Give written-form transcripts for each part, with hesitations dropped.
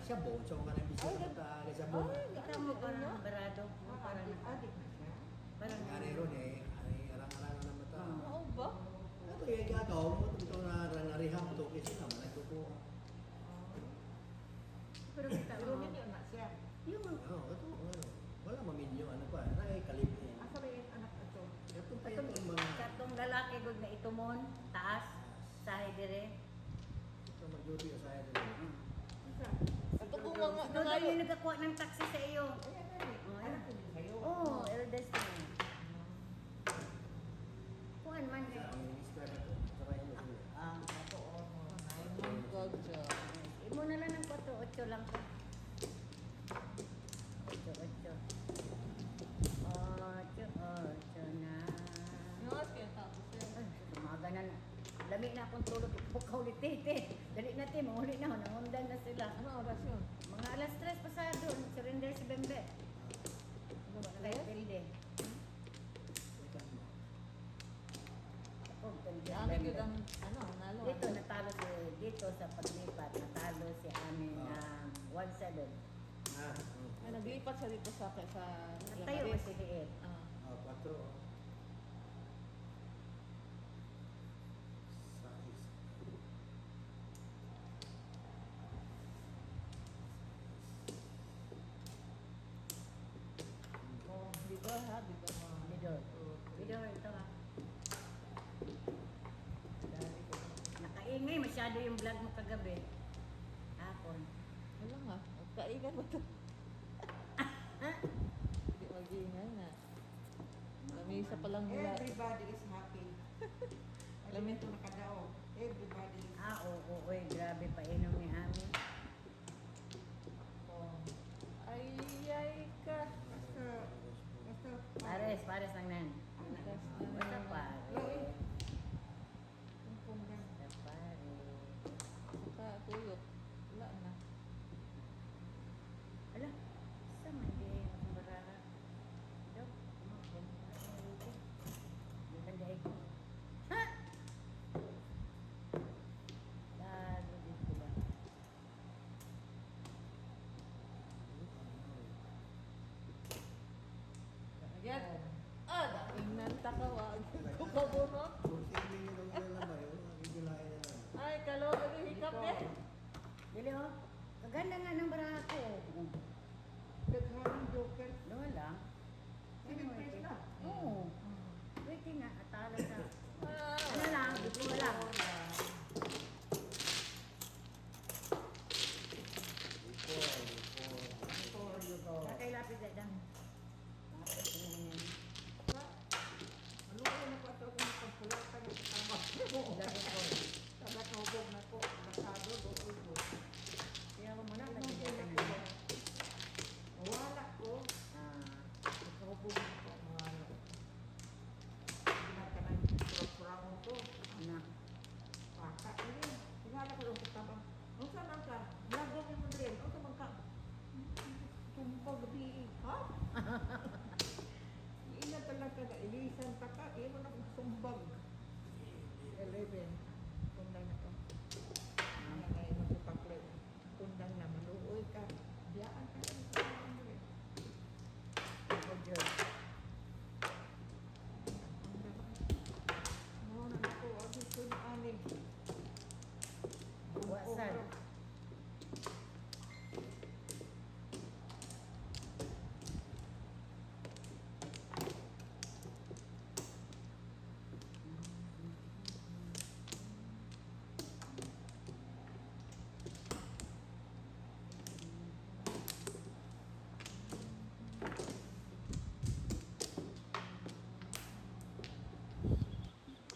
Siya bo, so ka na Ay, bisita ta sa bo. Ay, Kita mo parang barado. Parang Adik, adik na siya. Parang Ngani ron eh, ay arang-arang na mata. Oo ba? Ito yung gagaw mo, ito na rehab to kasi naman nagkukuha. Pero kita Pero mo. ninyo na siya. Yung Oo, ito, ano, wala maminyo, ano pa, ay kalipin. Asa ba yung anak ito? Ito pa Katong, yung mga, katong lalaki gud na itumon, taas, sahi dire. ito mag-duty sa akin. Asa? Ito kung mga Doon nangayo. yung nagkakuha ng taxi sa iyo. Ayan, ayan. Oh, Anak ko din sa'yo. Oo, oh, eldest niya. Kuan man Sa eh. ang minister ito, sa kaya mo sila. Ah, Ako, oh. Ay, my God, Diyos. Imo na lang ng 4, 8 lang ko. 8, 8. 8, 8 na. Yung oras kayo tapos eh. Ay, umaga na na. Lami na akong tulog. Ipukaw ulit, te. Dali na, te. Manguli na. Nangundan na sila. Ano oras yun? Mga alas 3 pasado, surrender si Bembe. Ano ba? Kahit pilde. Ito mo. Ako, pilde. Ami gyud ang ano, nalo. Dito natalo si dito sa paglipat, natalo si Ami ng 1-7. Ah, oh. Ay, naglipat siya dito sa Nagtayo ba si Liit? Ah. Ah, 4. Oh. Size. Oh, bidor ha, bidor. Bidor. Bidor ito ha. Nakaingay masyado yung vlog mo kagabi. Hapon. Wala nga, magkainan mo to. Hindi mag-iingay na. Lamisa pa lang nila. Everybody is happy. Alam Lami. ito nakadao. Everybody is Ah, oo, oo, oy, grabe pa inom ni Ami. Oh. Ay, ay ka. Basta, basta. Pares, pares lang nan. Basta Basta na. pare. Kung lang. Basta pare. Saka tuyok. Wala na. Ala, sa man di akong baraha. Dok, mo ko. Ha! Lalo dito ba? Yan. Ah, daing nanta ka wag. Kukabunot. Kung sino yung lang ba yun, ang na lang. Ay, kalo, hikap eh. Dili oh. Kaganda nga ng baraha ko. Oh. Daghan joker. Doon lang. Seven pairs na. Oo. Pwede nga, atalo sa... Ah, Ano lang, dito lang. Four, four. Four you go. Kakay lapit na dang. Maluoy na ko ato akong pagpulatan ng tama. Lagi ko. Tabak na hubog na ko. Basado, luoy ko. Kaya ko muna, Ano lagi na ka ko na. ba? Wala ko. Ah, Nakahubog na ko. Wala. Ginakanan pura-pura ko. na. Paka, ini. Wala ko lang tabang. Ang saan ang ka? Lagong mo rin. Ang saan ka? Tumpag gabi. Ha? Ina talaga na ilisan ta ka. Imo na kong sumbag. 11. Kundang na to. Ano na imo sa paklet. Kundang na maluoy ka. Biyaan ka na sa mga rin. Ako, Diyos. Mo na ako. Ako ko na ani. Wasan.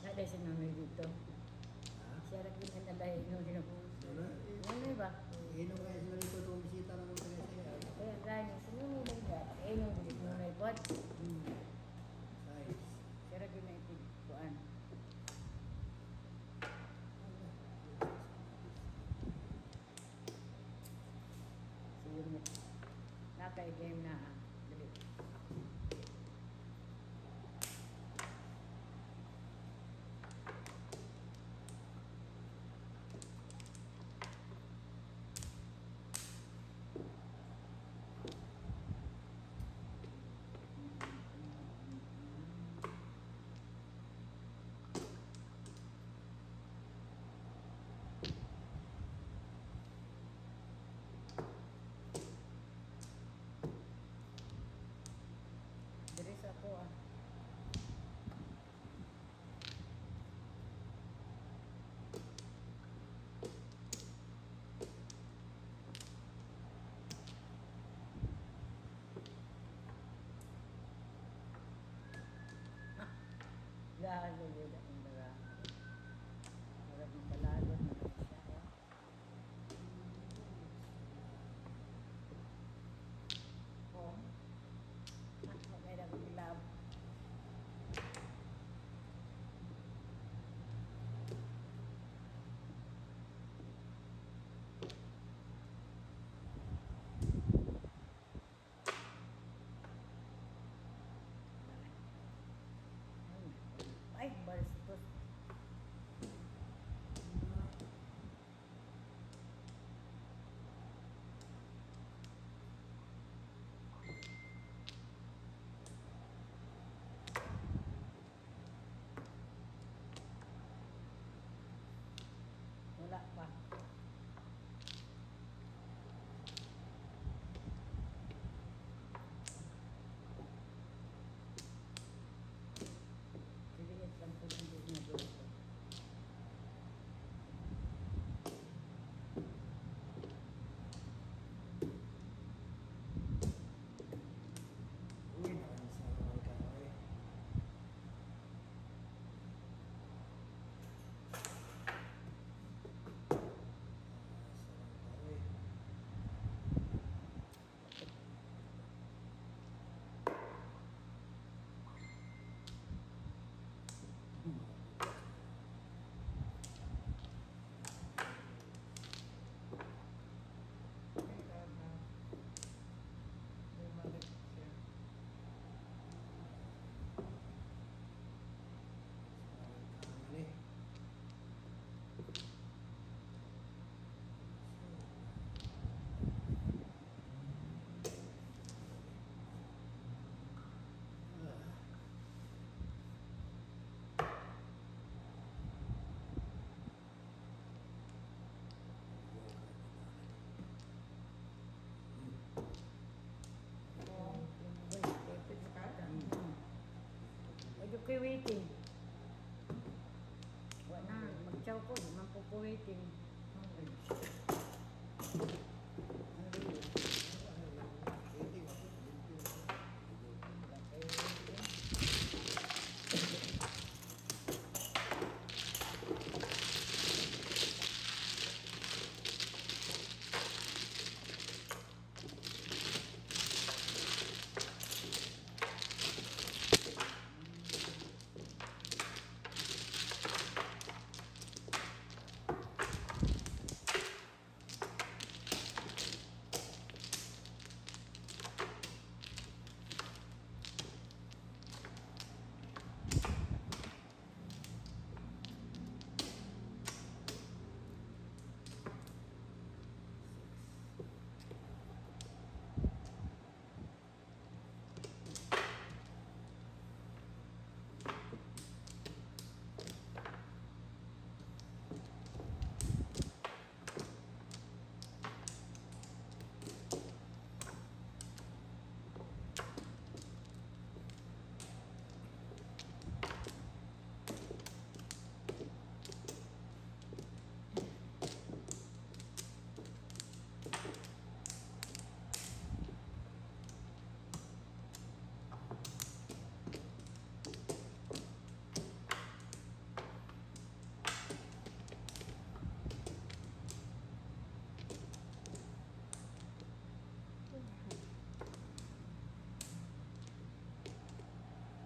Wala si Nonoy dito. Ha? Siya rin yung nalay nung Ano? Nonoy ba? Inom kaya sila dito itong bisita ng mga taga-siya. Kaya gani, si Nonoy lang ba? Eh, nung si Nonoy po. Size. Siya rin na ipigkuan. Si Yumi. Nakay game na ah. Dali. Waiting. Wala na, mag-chow ko. Di man po ko waiting. Waiting ako. Wala kayo waiting.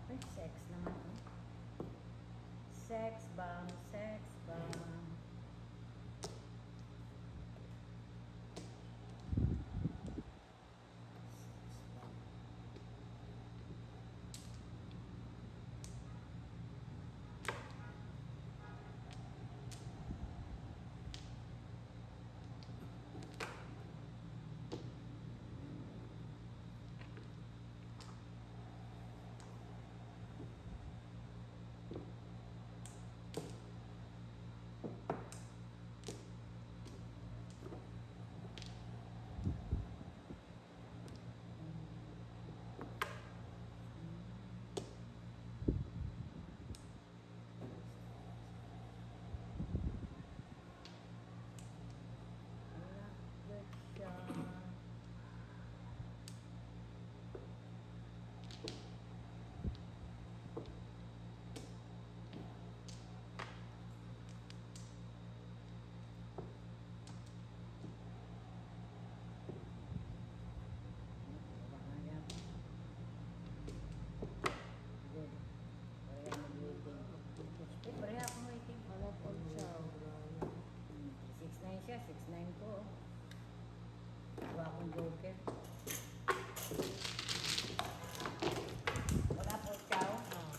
Ay, sex naman. Oh. Sex bomb, sex bomb. Wala, good siya. Good. Pareha mag-waiting. Eh, pareha akong waiting. Wala po chow. 6'9 siya, 6'9 ko. Wala akong joker. Wala po, chow. Ah.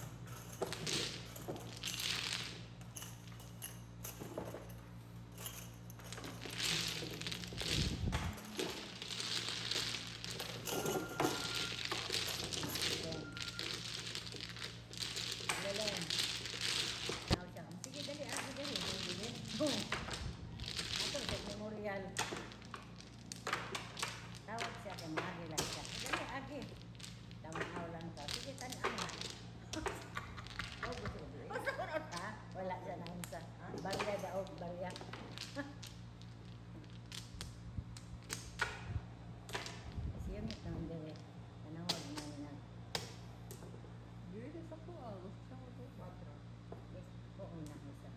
Lelen. Tao siya. Sige, dali, ah, sige, dali. Dali. Boom. Ato, sa memorial. Tawag siya kay mga lang siya. Dali, agi. Tamaw lang ka. Sige, tanaw. Oh, gusto ko diri. Ha? Wala siya na unsa. Barya daog, barya. Kasi yun ito ang diri. Tanawag na na. Dili sa ko ah. Gusto siya ko to. Quatro. Yes, oo na isa.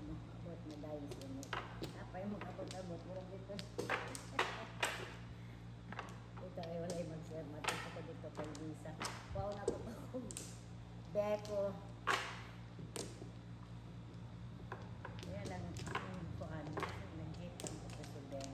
Abot na dahil siya mo. Apay mo abot-abot. Murag dito. Ito ay walay mag-share. Matuto ko dito kay Lisa. Wow na ko pa kung beko. Kaya lang, yung kuan, nag-hit ang ko sa Ben.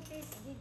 20 16.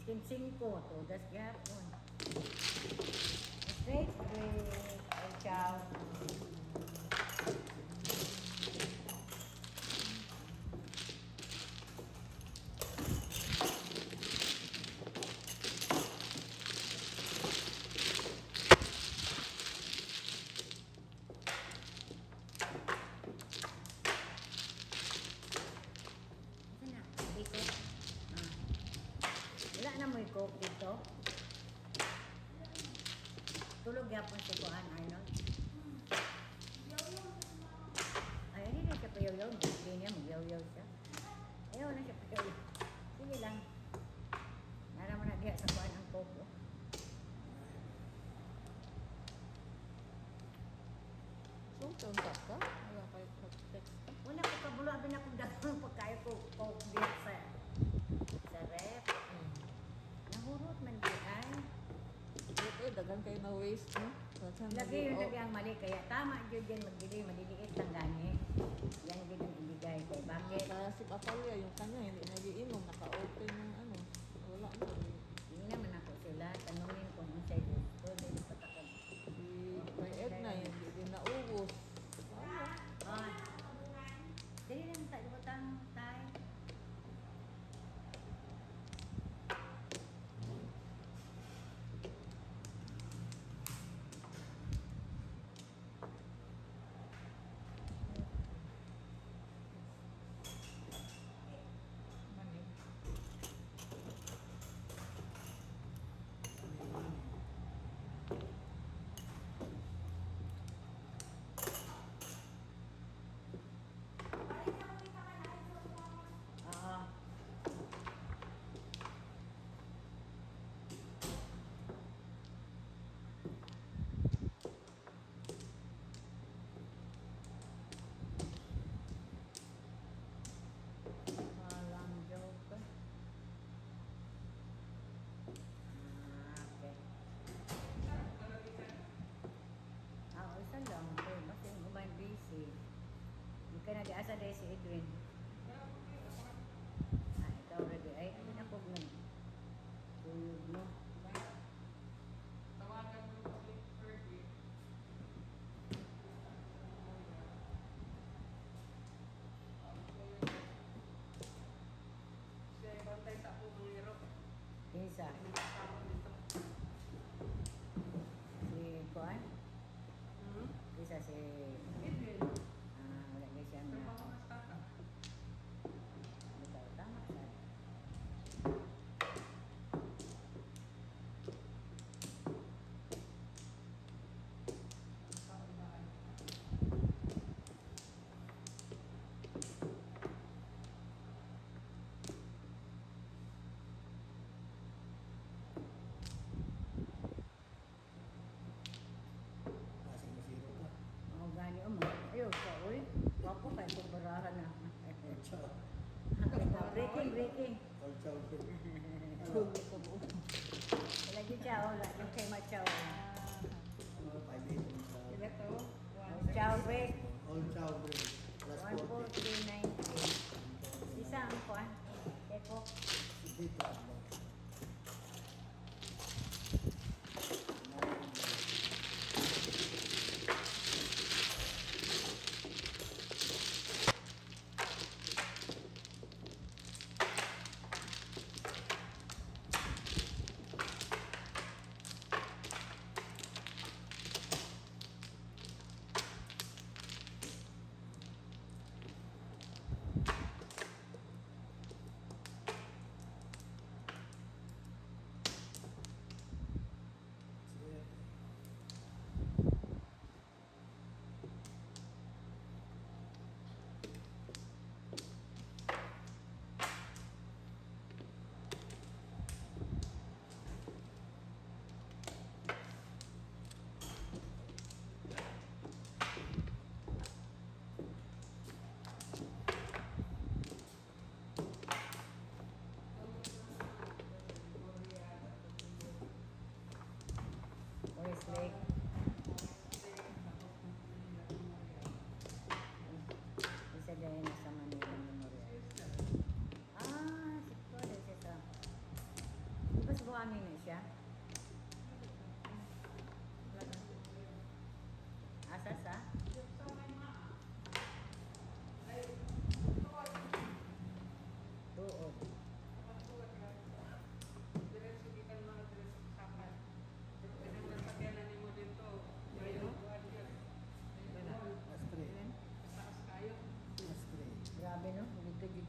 Singko, todas gyapon. Straight break. Ay, ciao. Ito na, dito. Ah. Wala na mo'y coke dito. Tulog yapon si Kuan Arnold. Ay, hindi na siya payaw-yaw. Hindi niya, magyaw-yaw siya. Ayaw na siya payaw. Sige lang. Nara mo na diya sa kuan ang coke. Oh. So, tunta ka? Wala kayo text ka? Wala ko kabulo, abi na kong daghang pagkayo ko coke diya sa ref. Nahurot man di ay. Buti, daghan kayo na waste, no? Daghan na Lagi yung di- lagi ang mali kaya tama jud yan magbili maliliit lang gani. Yan jud ang ibigay kay Ah, bakit? kaya si Papalia, yung kanya, hindi nagiinom, naka-open yung ano. Wala na. Eh. Hindi naman ako sila tanungin kung unsay gusto dili pa ta kag. Si kay Edna, hindi din naubos. Sayang. Ah. Dili lang ta butang tay. Mani. Oo. Walang joke. Ah, okay. Ah, isa lang. Okay, basta yung uban busy. Hindi ka nag-asa dahil si Edwin. Ah, ikaw ready. Ay, ano na kog nag tuyog mo. Tawagan mo si Fergie. Siya yung bantay sa akong mga Kinsa? Si Kuan? Hmm? Kinsa si... Edwin. Ah, wala na siya nga. Trabaho na sa tata. Bitaw, tama sa. Kasi masiro ka. Oh, gani mo. Ayaw ka, uy. Wapo kayo kung barahan na. All chow. Breaking, breaking. All chow. Tulog ka mo. Wala yun siya, wala. Yung kay Machaw. Ano, 5-8 ang sa... Sila to. All chow break. All chow break. Last 1, 4, 40. 3, 9, 8. Isa ang kuan. Eko. Dito ang ba?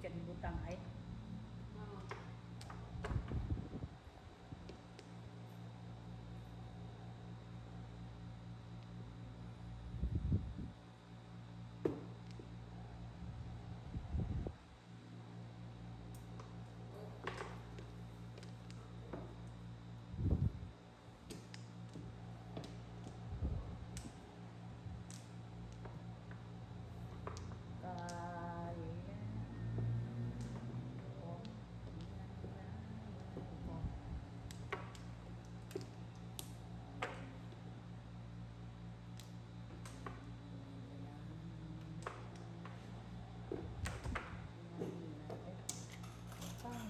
siya gibutang ay. Oo. Kaya. Oh. Oh. Pang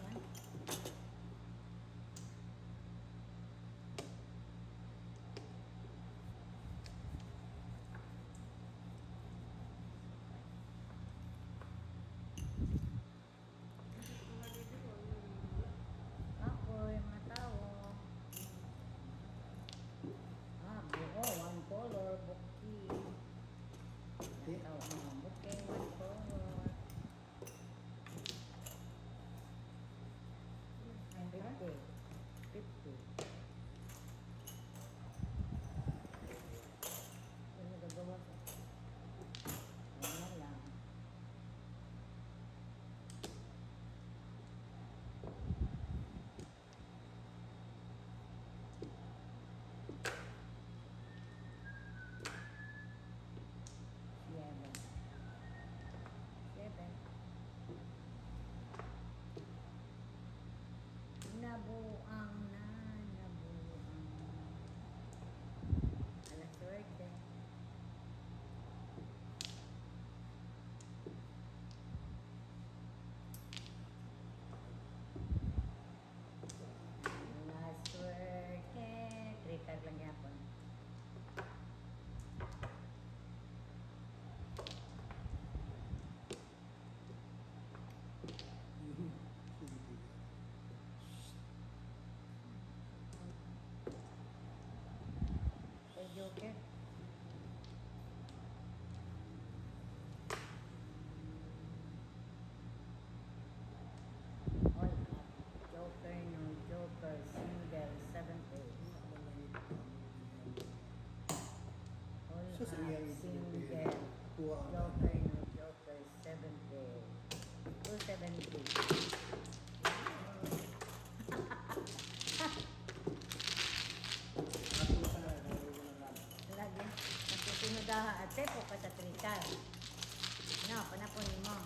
Ako, yung mga tao. Ah, buo, one color, booking. Tao, mga booking, one color. 50. 50. Ano nagagawa ko? Wala lang. Seven. Seven. Nabuang na, nabuang. Alas suwerte. Alas suwerte. Three card lang yapon. Sige. Kay Joker. All up. Joker, no Joker, single, 7 days. All So, up, sa iyang single, Kuha ang Joker, no Joker, 7 days. 270. Ato sa Lagi, nagsusunod ah, ate po ka sa trital. No, panapon mo.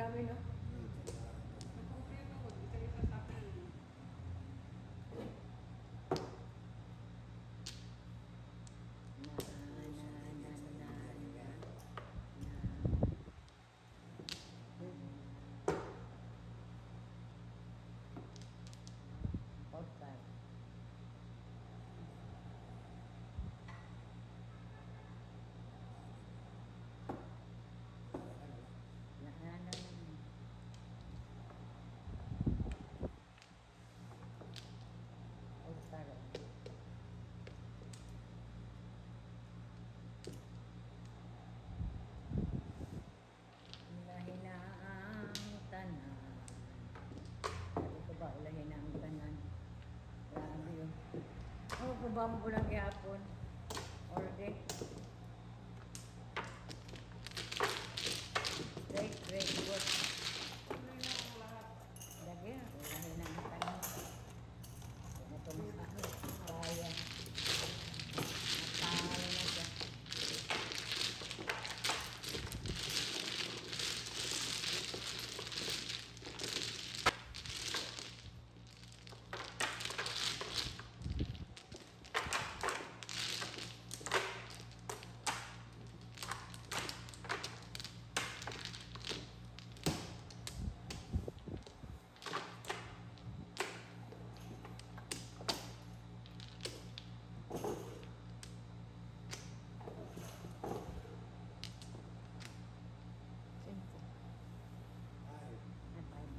Grabe no. Nakumpleto ko. Isa-isa sa akin. Na na na na na na. Podcast. Na na na na. Podcast. Ulahin na ang tanan. Sabi ko ba, ulahin na ang tanan. Grabe yun. Ako ko ba mo lang gihapon? All day. Great, great, good. Tuloy na ang lahat. Lagi, ulahin na ang tanan. Huwag na ito makakaya. Matalo na siya. Cinco. Five. Ay, five.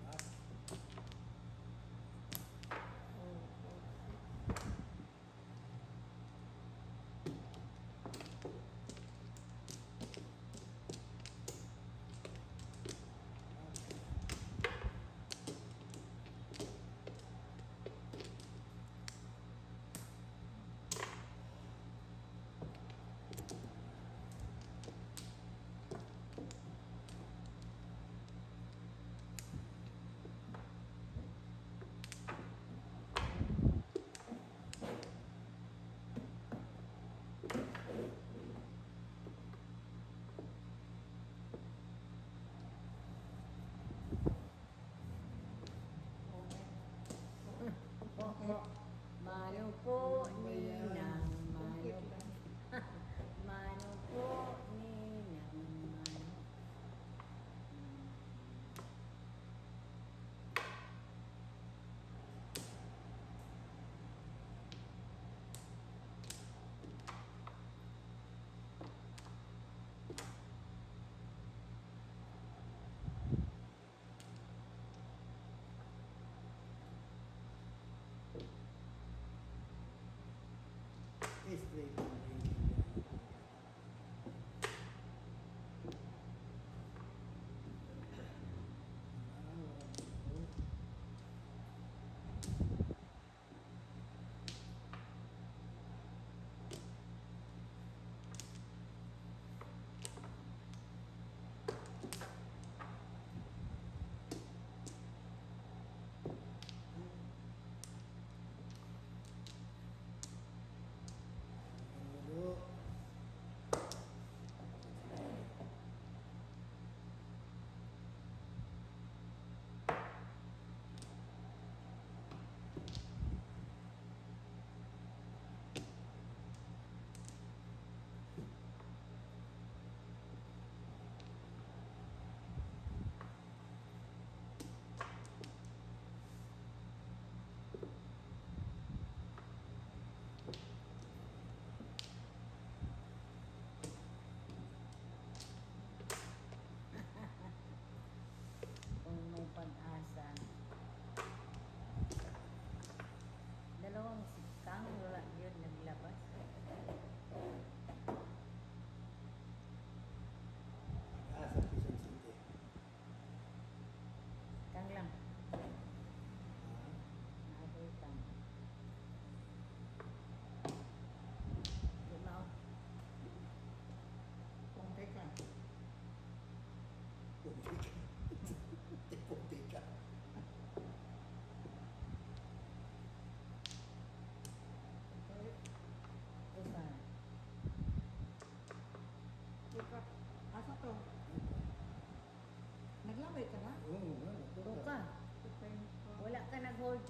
Last. Oh, four, six. Po, po. Mano po, ninang, mano. Complete lang. Mano po, ninang, mano. Straight ang rating. Ah, wala dito.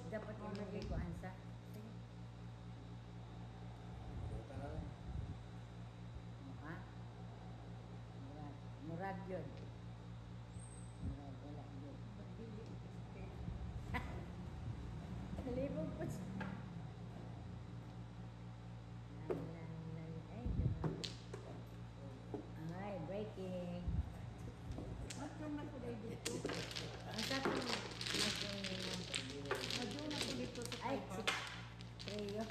dapat imong gikuan sa. Sige. Buta na lang. Mukha. Murag. Murag yun. Murag, wala yun. Dili. Nalibog po siya. Lan, lan, lan. Ay, duha. Ay, breaking. Matron na ko dahil dito. Ang sa akin, mas yung Nadyo na ko dito sa Ay, Taiwan. si Trio.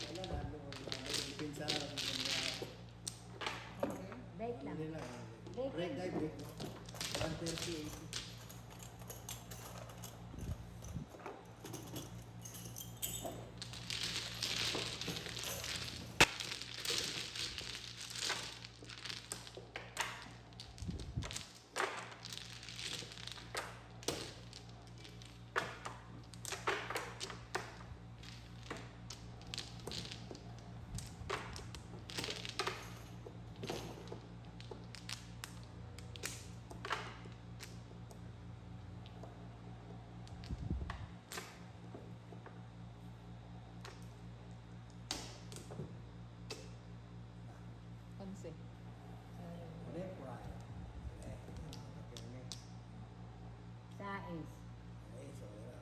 Wala na. Ano, depensa lang. Okay. Break lang. Hindi lang. Break Break, lang. break, break. 1:30, 80. 11. Left, right. Left. Okay, okay. Sais. Eh, so, wala.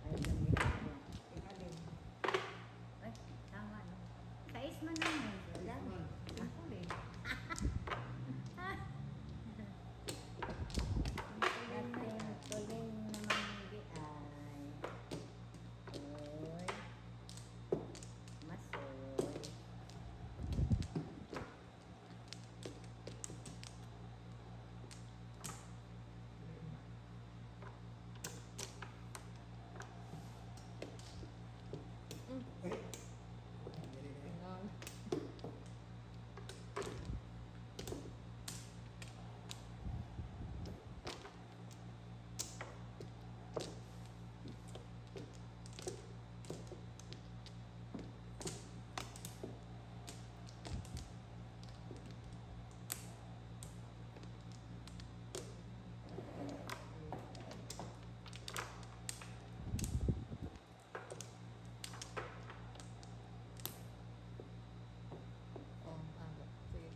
Ay, lang gihapon. Ihalin. Ay, tama no. Sais man naman. Wala. Simple eh. Nating tuling naman di ay. Oy. Masoy. Eh. Dili na eh. Tingal. Oh, aga. Sige.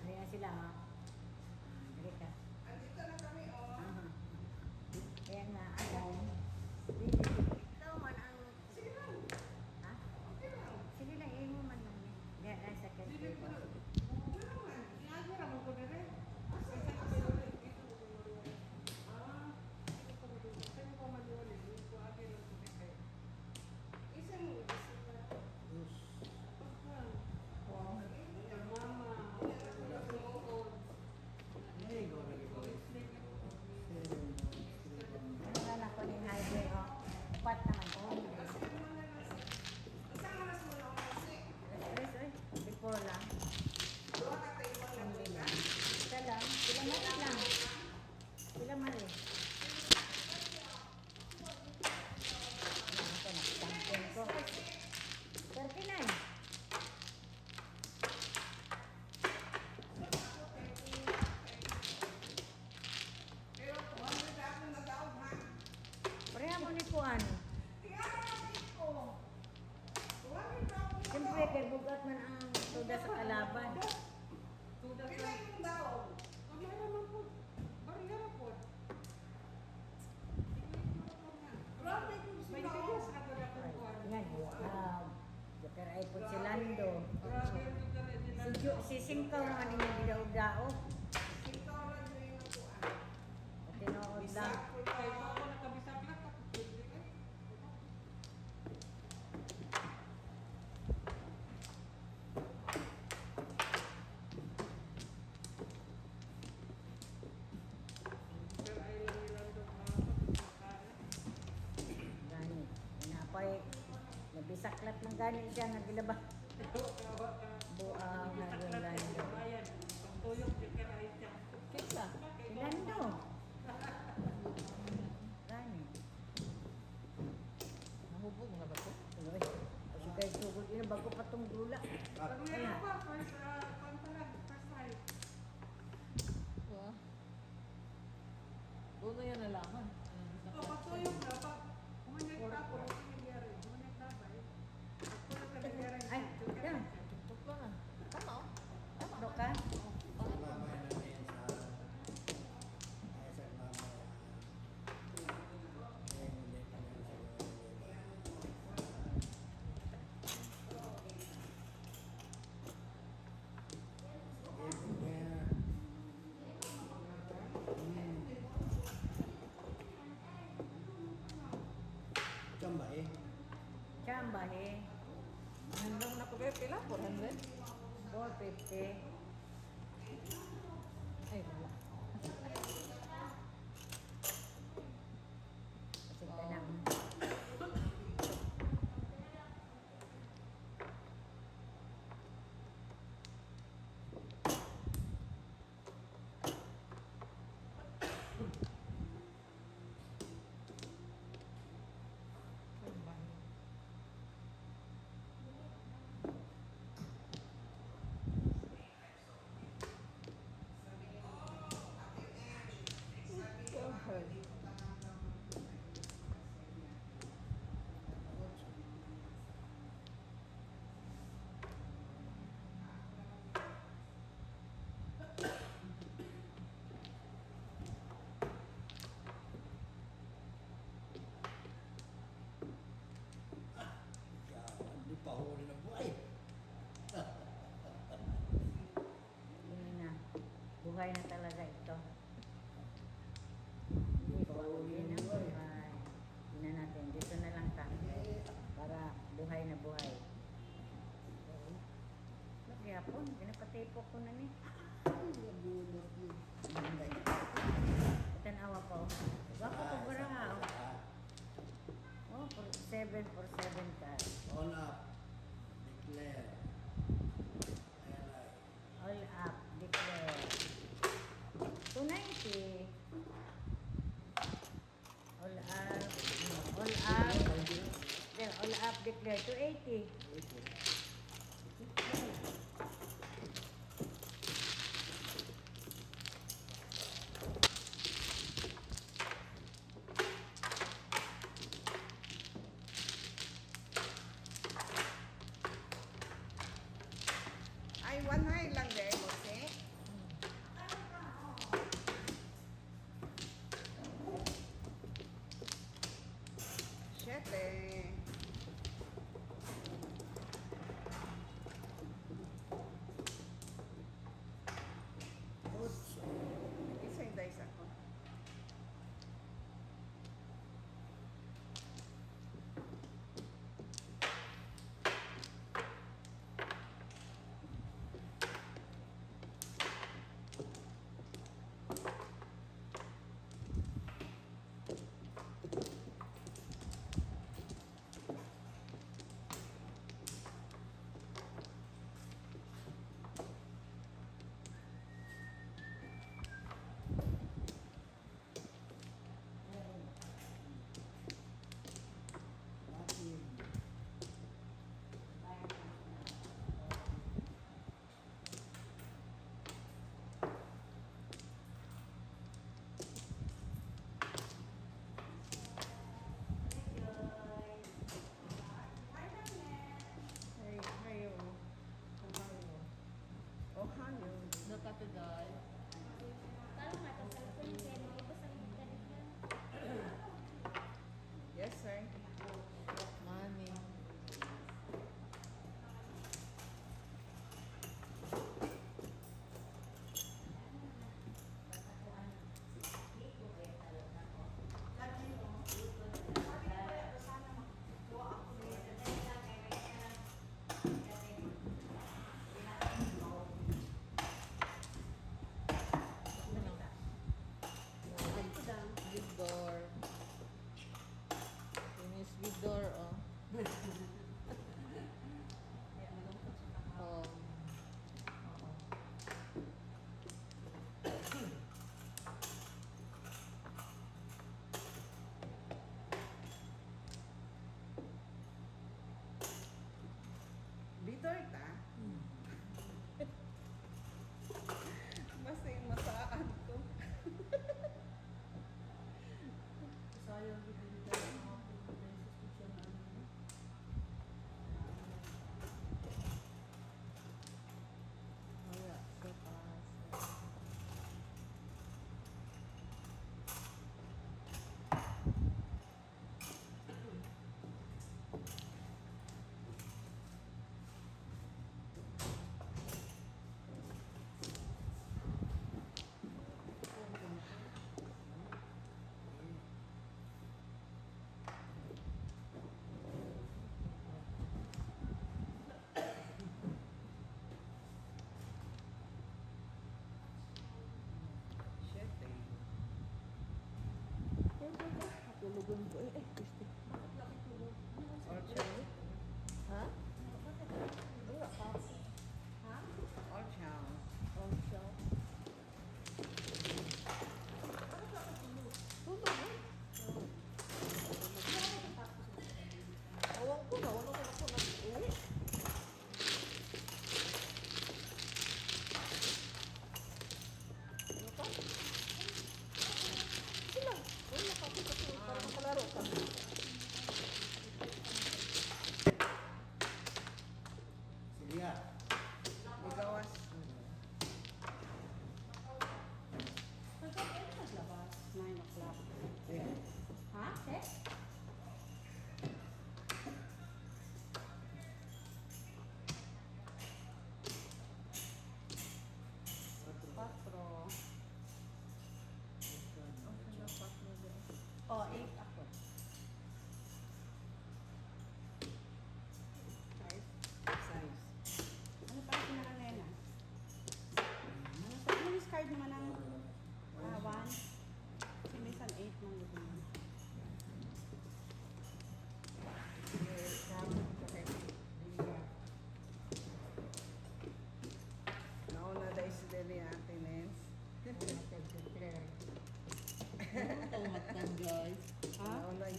Ayan sila ha. Ah, dali ka. Andito na kami oh. Aha. Ayan nga. Asa? Ikaw man ang... Sige lang. Ha? Okay lang. Sige lang, imo man lang. Diyan lang sa Dili kanto. ko na. Wala man. Niagi ra man ko dire. Asa asa dito ko mo. Ah, dito ko mo. Sa ko man yun, ko agi lang ko kay. Isa mo bisita. Dos. Wow. Mama. Wala. Eh, ikaw lagi ko. Seven, three, one. Ano nga na ko ning highway oh. Upat naman ko. Isang oras mo na kasi. Alas tres oy. Before lang. Duha ka Taiwan na Hindi lang. Isa lang. Sila mali lang. Sila mali. Ano ko na? Champion ko. 39. Pero 200 na akong nadaog ha. Pareha mo ni Kuan. Tingnan ko. 200 na akong Siyempre, kay bugat man ang tuda sa kalaban. Pila yung daog? Wala naman po. Barya po. Grabe yung May sila. tigas ka na kung kuwan. Yan, wow. Pero ay po si Lando. Grabe yung tuda nila. Si, Ju, si Singkaw naman inyong gidaog-dao. Ikaw lang yung nakuha. Tinuod lang. Kay pa ako nakabisak lang tapos pwede ka. Gani siya nga gilaba. Buang na yung Lando. Kinsa? Si Lando. Gani. Nahubog na ba to? Uy, sige, sugod yun. Bago pa tong dula. Kaya, Wa. Doon na yan nalaman. Ay, yan. Tatlo na. Tama oh. Tatlo ka? Mamaya na yan sa... Ay, sa mamaya. Eh, hindi pa yan sa... Chamba eh. Chamba eh. Handong na ko kayo pila? 400? 450. Ay, wala. Kasi ka na. Hindi pa huli ng buhay. Yun na. Buhay na talaga ito. Hindi pa huli Hindi ng na buhay. buhay. Hindi na natin. Dito na lang tayo. Para buhay na buhay. Magyapon. Pinapatipo ko na ni. Tanawa ko. Wako ko bara. Oh, for 7 for 7 ka. All up. Declare. Ayan ay. All up, declare. 290. All up, no, all up. Then all up, declare 280. Ay, one high lang dahil mo, si. Siyete.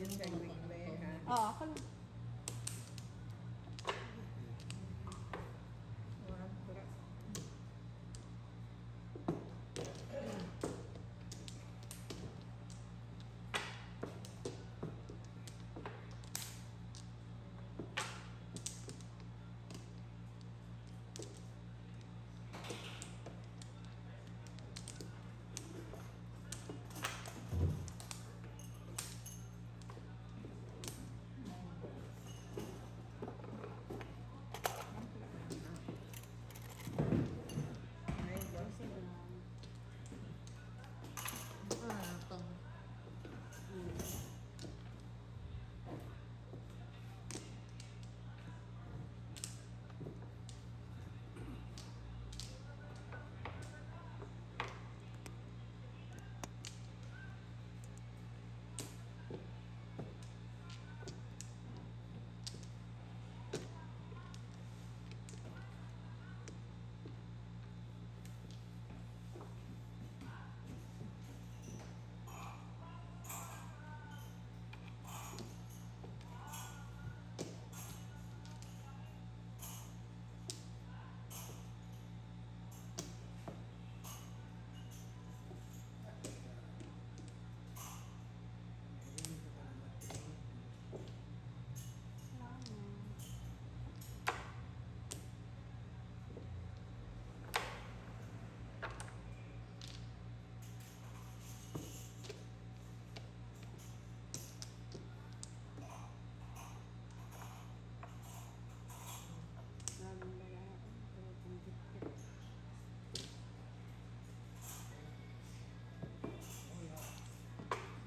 Siya weekly, ha? Oo, ako lang. One plus. Nine balls. Ah, tong.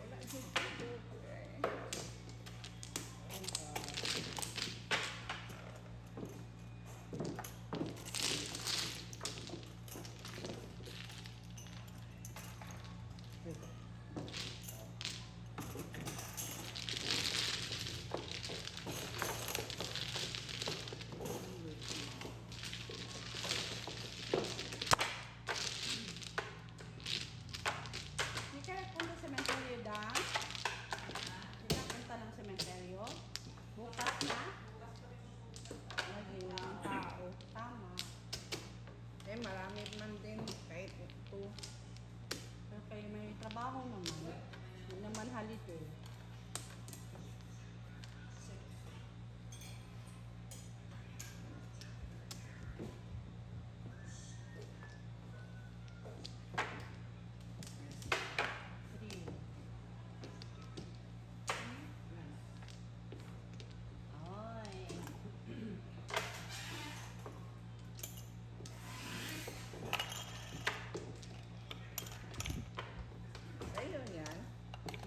Wala siya dito, eh. Hindi ka nagpunta sa cementerio, Dan? Hindi ka punta ng cementerio? Bukas na? Lagi ng tao. Tama. Eh, marami man din kahit ito. Pero kayo may trabaho naman. Hindi naman holiday. Three. Ay. Ayun yan.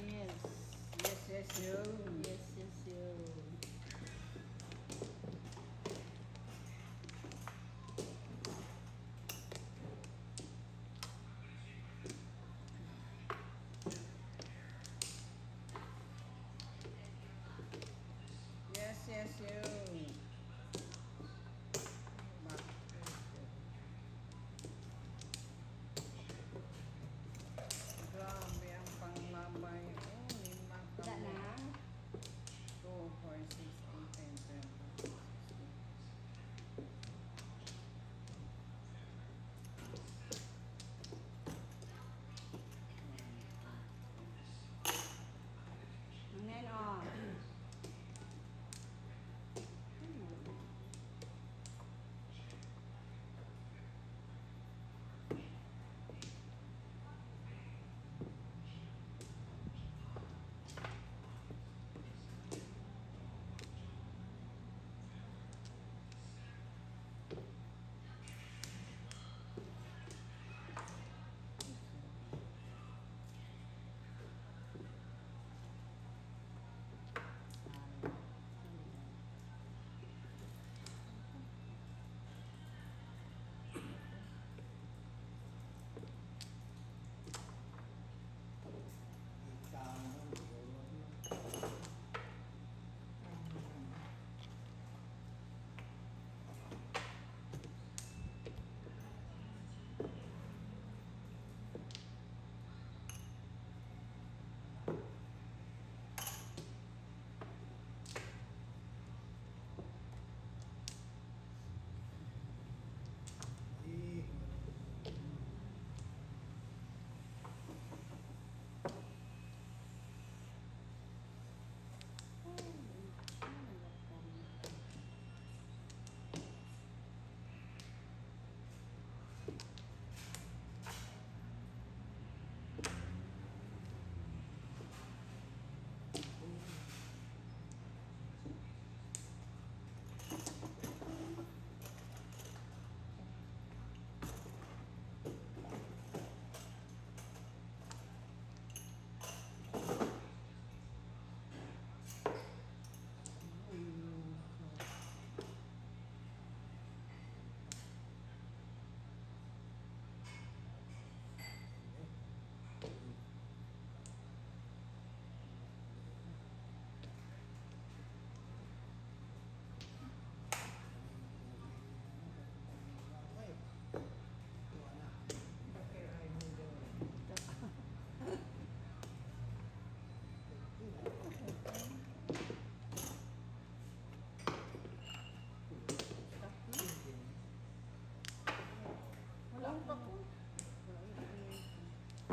Yes.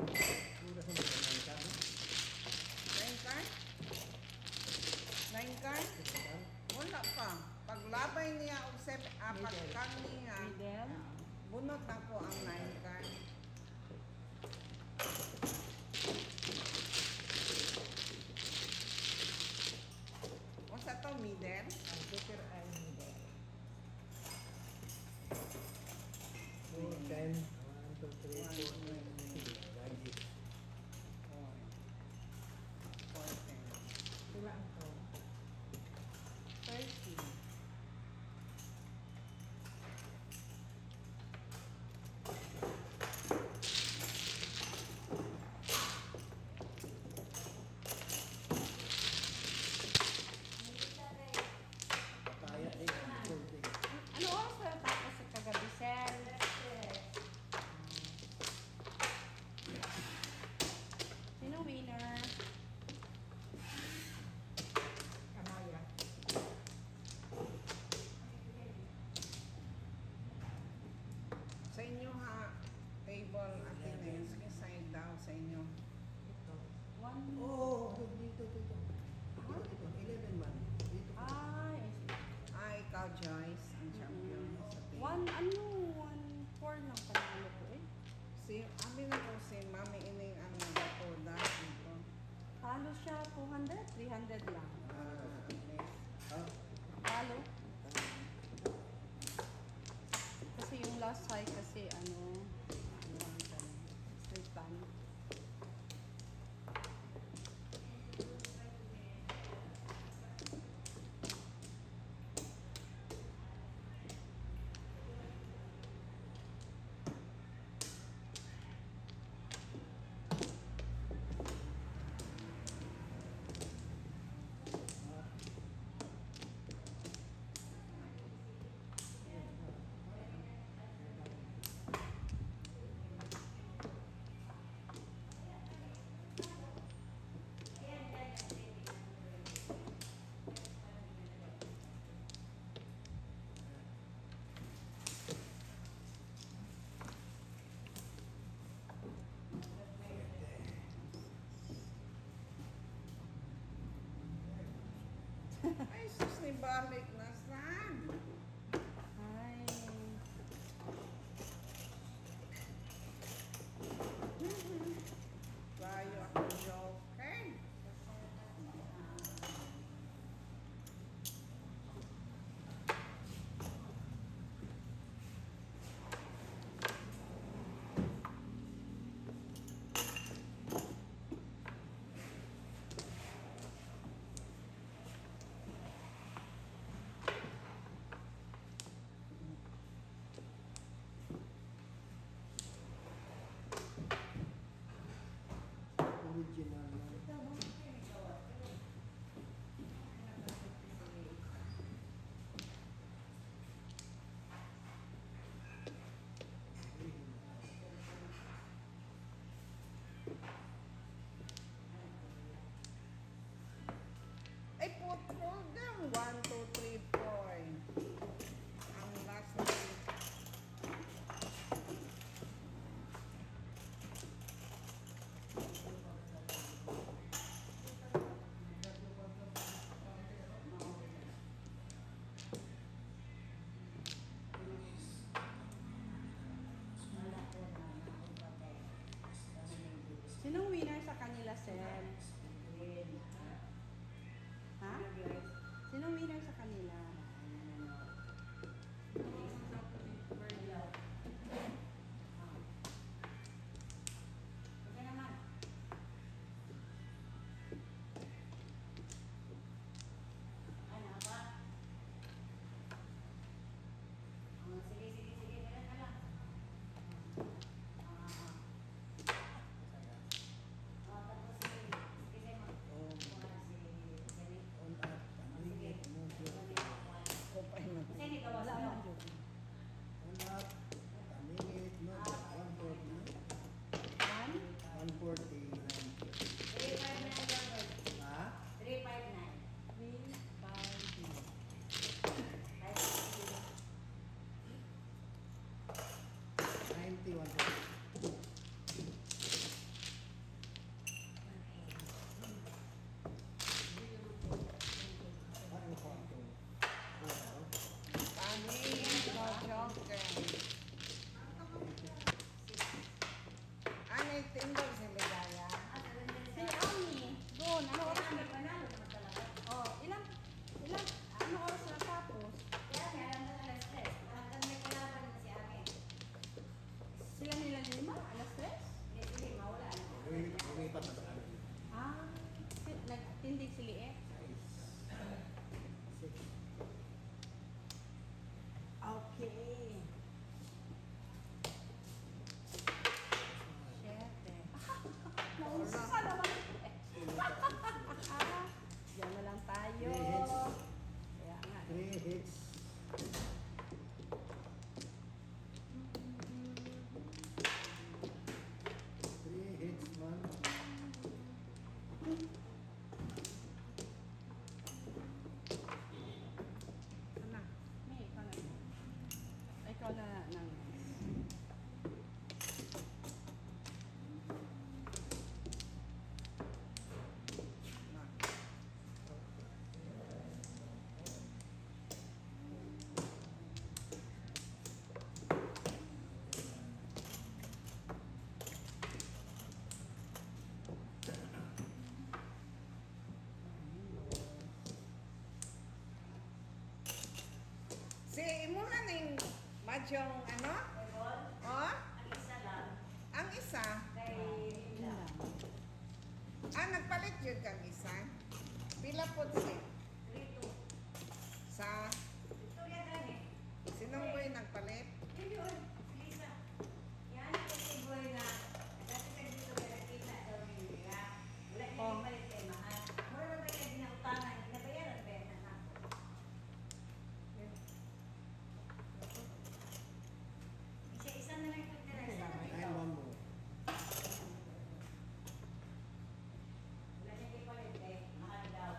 Pura sa mga nine ka, no? Nine card? Nine card? Wala pa. Paglabay niya og seven, pagkang niya, Middle. bunot ako ang nine card. Unsa to, middle? 4, 10, 1, 2, 3, 4, 5, 6, 9, Four. Four, ten. 30. Pataya eh. Golden. Ano oras na tapos sa kagabi, Sel? Sino winner? Sa inyo ha, table at Ines, side daw sa inyo. One. Oo, oh, dito, dito. Dito, dito. 11 man. Dito. Ay, I see. Ah, ikaw Joyce, ang champion sa table. One, ano, one, four lang panalo ko eh. Si, amin ako si Mami Ining ang nagatoda dito. Talo siya, 200, 300 lang. Ah, at least. Ah, Talo. Kasi yung last high kasi, ano, ano ang tanong, straight plan. Ay, sus ni balik na saan? Ay. Tayo ako joker. Original man. Ay, putol down. One, two, three, four. Ang last na. Sinong winner sa kanila, Sel? Ha? Sinong winner sa kanila? Okay naman. Ano ba? Oh, sige, sige, sige. Meron na lang. Ah. Ah, tapos sige. Sige, sige. On, Si Jenny. on up. Ang ringit, mo. Nagtindog si Ligaya. Si Ami, doon, ano oras na? Oh, ilang, ilang, ano oras na tapos? Sila nila 5, alas 3? Lumipat na sa amin. Ah, si, nagtindig si Liet. 6. Okay. 7. Nausa naman. Diyan na lang tayo. Three hits. Kaya nga. 3 hits. Three hits, man. Ano? May, ikaw na. Ikaw na nang. Na. Si imo na ning madyong ano? Oh? Ang isa. Ah, nagpalit yun kang isa. Pila po si? Sa? Sinong boy nagpalit? Oh. Isa-isa na lang yung tira. Isa na 9, ito. 1 more. Wala niyang ipalit eh. Mahal daw.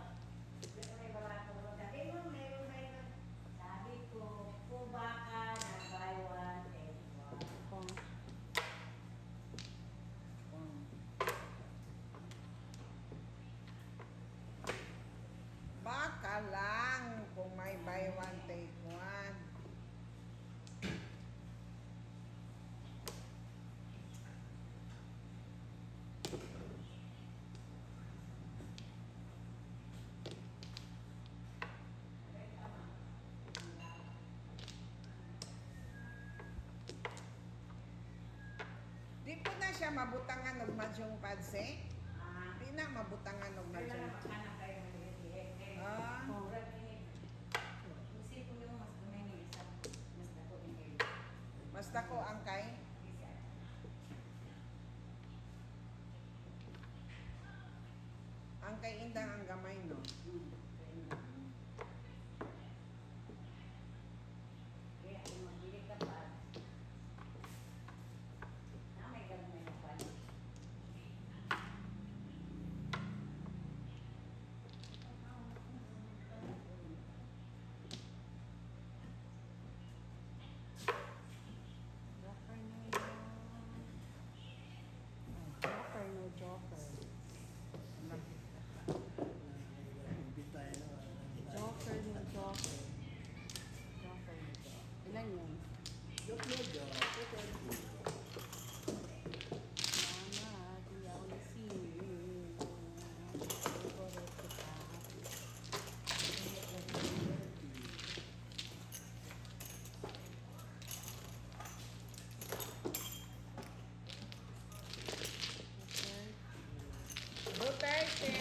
Pero may barato. Sabi mo, meron ba yun? Sabi ko, kuba ka na buy one, take one. Kung Baka lang kung may buy one take one. Di po na siya mabutangan og madyong padse. Ah, Di na mabutangan og kailangan madyong. makahanap kayo ng liit-liit. Eh, Ah. murag ini. Isipin mo mas gamay ng isa. Mas dako yung kayo. Mas dako ang kay. Isa. Ang kay Indang ang gamay no. Kaya kung magbili ka pa, na may gamay na pa. Joker na yun. Joker, no joker. Compete tayo na. Joker, no joker. Joker, no joker. Ilan yun? Joke no joke. Mama, di ako nasingil. Favorite kita. Duterte.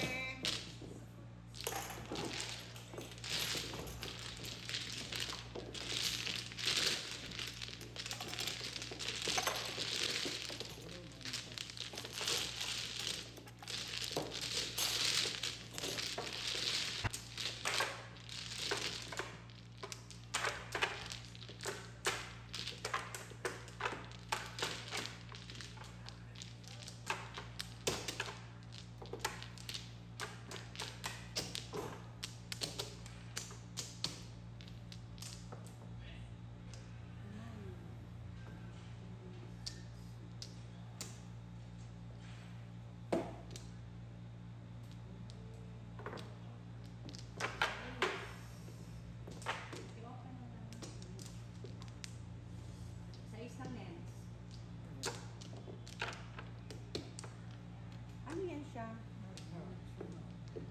siya?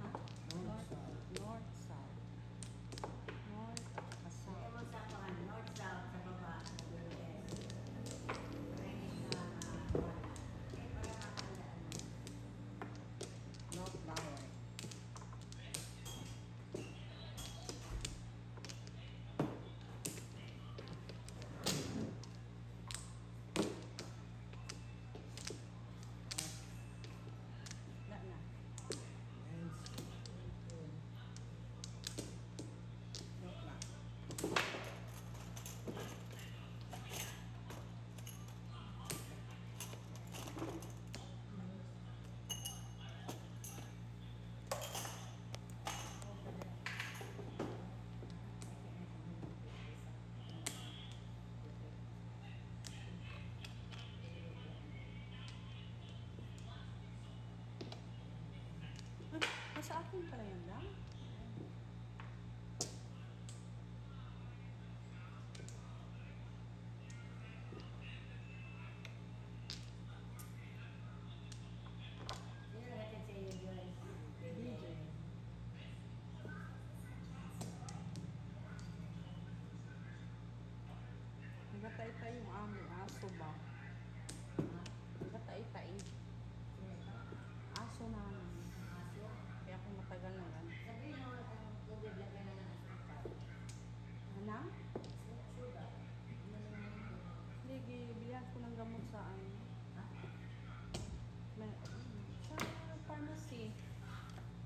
Ha? North, south. North, south. North at saka south. Ewan sa kuan, north, south, sa baba, US. Ay, sa, wala. Eh, para matandaan mo. North Laway. Wala na. Hands. North na. Ah, nasa akin pala yun lang? Sino natin sa iyo, Joyce? DJ. Nagatay-tay yung aming aso ba? Nagatay-tay. Aso namin. Aso? Kaya ako matagal na ano. Sabihin mo, ang tubig lagay na ng asukal. Ano? Sugar. Ano naman yun? Hindi, bilihan ko ng gamot sa ano. Ha? May, sa pharmacy.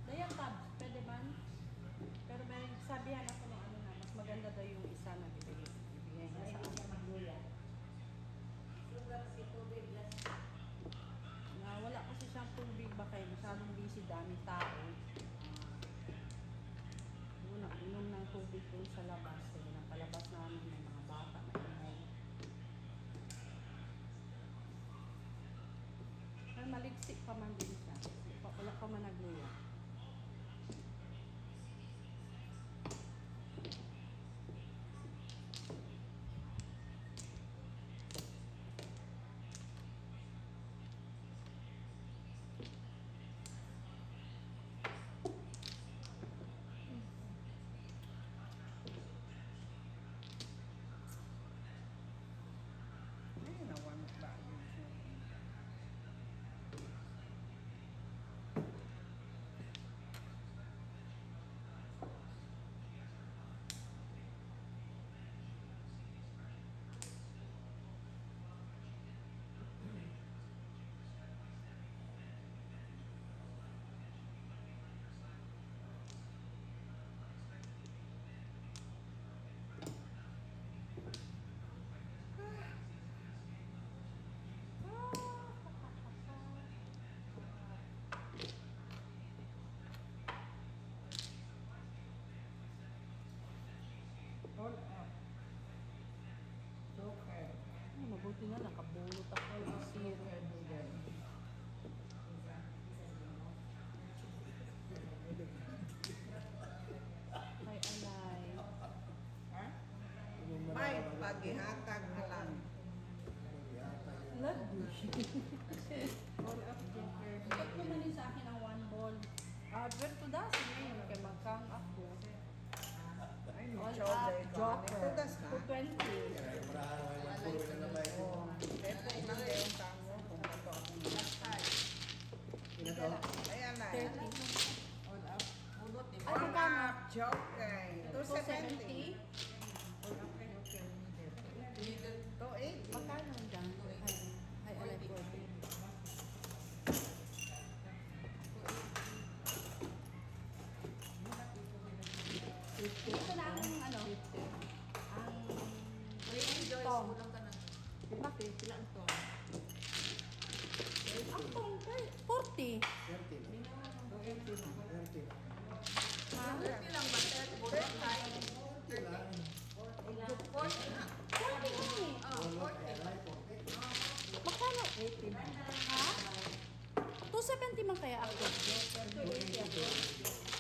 Dayatab, pwede ba? Pero may sabihan ako ng ano na, mas maganda daw yung isa na bibigay, ibigay niya Para sa hindi akin. siya magluya. Sugar kasi tubig last. Na wala kasi siyang tubig ba kayo, masyadong busy, dami tao. Una, inom ng tubig dun sa labas. Kaya napalabas namin may mga bata na inom. Pero maligsik pa man din siya. Wala pa man nagluya. Ay, nawan ba yun siya? All up. Joker. Ay, mabuti na nakabulot ako ng zero. Joker noodle. Kay Alay. Ha? Yung May malaman- paghihatag na lang. Lagi. All up joker. Ba't naman din sa akin ang one ball? Ah, Alberto Dasi ngayon, kay magkang ako. Ay, All ni up, Joker. Joker. Ito das ka? 220. Kaya marahan ako yung puro na naman. Oo. Ito lang yung tamo kung ito akong Ina to? Ayan na. 30. All up. Ay, All magkano? up joker. 270. 270? All up joker middle. 280. Magkano dyan? Ay, ay, ay, 40. Ito na ang ano? Ang tong. Bakit? Sila ang tong. Ang tong kay 40. 30 lang. 280 na. 30 lang. Ha? 30 lang. 40 lang eh. Wala kaya lang, 40. Magkano? 80 na. Ha? 270 man kaya ako. 280.